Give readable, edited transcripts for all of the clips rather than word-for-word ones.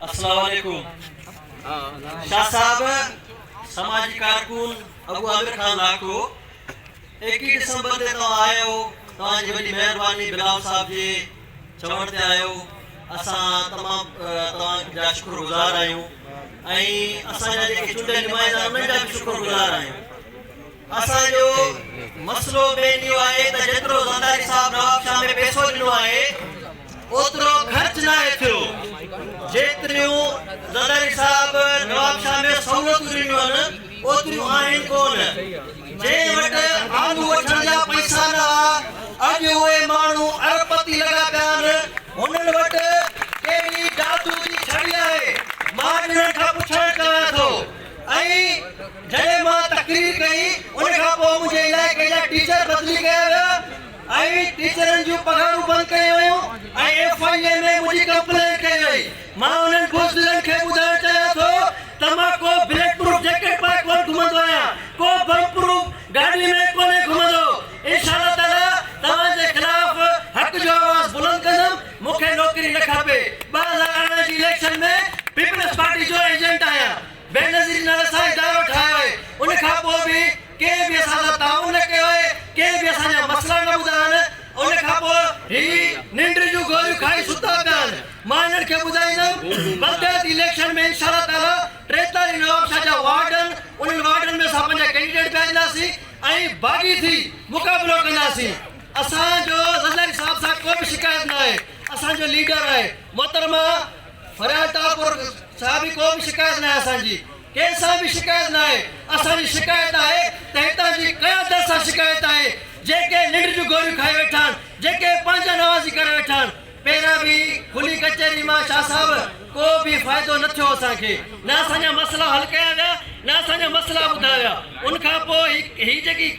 السلام عليڪم شاھ صاحب سماجي ڪارڪن ابو عامر خان لاکو 21 ڊسمبر تي توهان آيو توهان جي وڏي مهرباني بلاول صاحب جي چوڻ تي آيو اسان تمام توهان جا شڪر گذار آهيون ۽ اسان جا جيڪي چونڊيل نمائندا انهن جا به شڪر گذار آهيون اسان جو مسئلو مين اهو آهي ته جيترو زرداري صاحب نوابشاهه ۾ پئسو ڏنو آهي اوترو خرچ ناهي ٿيو جيتريون زرداري صاحب نوابشاهه ۾ سهولتون ڏنيون آهن اوتريون آهن ڪونه جنهن وٽ آلو وٺڻ جا پئسا نه هئا اڄ اهي ماڻهو ارب پتي لڳا پيا آهن هنن وٽ ڪهڙي جادو جي ڇڙي آهي مان انهن کان پڇڻ چاهيان ٿو ۽ جڏهن مان تقرير ڪئي ان کان پوء منهنجي علائقي جا ٽيچر بدلي ڪيا ويا ۽ ٽيچرن جون پگهارون بند ڪيون ويون ۽ ايف I اي ۾ منهنجي ڪمپلين ڪئي وئي. مان انهن بزدلن کي ٻڌائڻ چاهيان ٿو ته مان ڪو بليٽ پروف جيڪيٽ پائي ڪونه گهمندو آهيان، ڪو بم پروف گاڏي ۾ ڪونهي گهمندو. انشاء الله تعاليٰ توهان جي خلاف حق جو آواز بلند ڪندم، مون کي نوڪري نه کپي. 2018 جي اليڪشن ۾ پيپلز پارٽي جو ايجنٽ آهيان. بينظير نالي سان ادارو ٺاهيو آهي ان کان پوء به ڪنهن به اسان سان تعاون نه ڪيو آهي ڪنهن به اسان جا مسئلا نه ٻڌا آهن ان کان پوء هي ننڊ جون گوريون کائي ستا پيا آهن مان انهن کي ٻڌائيندم بلدياتي اليڪشن ۾ انشاء الله تعالي 43 نوابشاهه جا وارڊ آهن انهن وارڊن ۾ اسان پنهنجا ڪينڊيڊيٽ بيهارينداسين ۽ باغي ٿي مقابلو ڪنداسين اسان جو زرداري صاحب سان ڪو به شڪايت نه آهي اسان جو ليڊر آهي محترمه فريال ٽالپر سان به ڪو به شڪايت ناهي اسان جي ڪنهن سان به شڪايت ناهي اسان جي شڪايت آهي ته هتان جي قيادت سان شڪايت آهي جيڪي ننڊ جون گوريون کائي ويٺا آهن جيڪي پنهنجا نوازي ڪري ويٺا آهن پهريان به کلي ڪچهري مان شاهه صاحب ڪو به فائدو نه ٿيو اسان کي نه اسان جا مسئلا حل ڪيا ويا نه اسان جا مسئلا ٻڌا ويا ان کان پوء هي جيڪي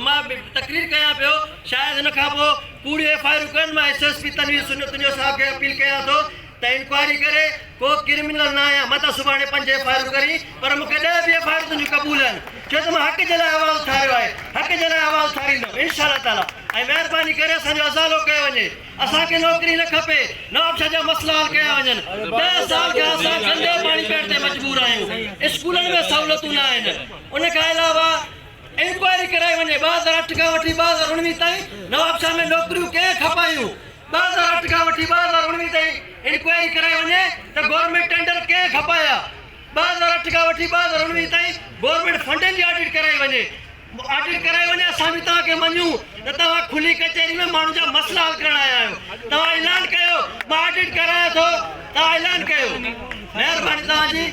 مان تقرير ڪيان پيو شايد ان کان پوء ڪوڙيون ايف I آرون ڪن مان ايس ايس پي تنوير سنيو صاحب کي اپيل ڪيان ٿو ته انڪوائري ڪري ڪو ڪرمنل نه آهيان متان سڀاڻي پنج ايف I آرون ڪرين پر مون کي ڏهه به ايف I آرون تنهنجون قبول آهن ڇو ته مان حق جي لاء آواز اٿاريو آهي حق جي لاء آواز اٿاريندم انشاء الله تعالي ۽ مهرباني ڪري اسان جو ازالو ڪيو وڃي اسان کي نوڪري نه کپي نوابشاهه جا مسئلا حل ڪيا وڃن 10 سال کان اسان گندي پاڻي پيئڻ تي مجبور آهيون اسڪولن ۾ سهولتون نه آهن ان کان علاوه انڪوائري ڪرائي وڃي 2008 کان وٺي 2019 تائين نوابشاهه ۾ نوڪريون ڪنهن کپايون 2008 کان وٺي 2019 تائين انڪوائري ڪرائي وڃي ته گورنمينٽ ٽينڊر ڪنهن کپايا 2008 کان وٺي 2019 تائين گورنمينٽ فنڊن جي آڊٽ ڪرائي وڃي آڊٽ ڪرائي وڃي اسان به توهان کي مڃون ته توهان کلي ڪچهري ۾ ماڻهن جا مسئلا حل ڪرڻ آيا آهيو توهان اعلان ڪيو مان آڊٽ ڪرايان ٿو توهان اعلان ڪيو مهرباني توهان جي.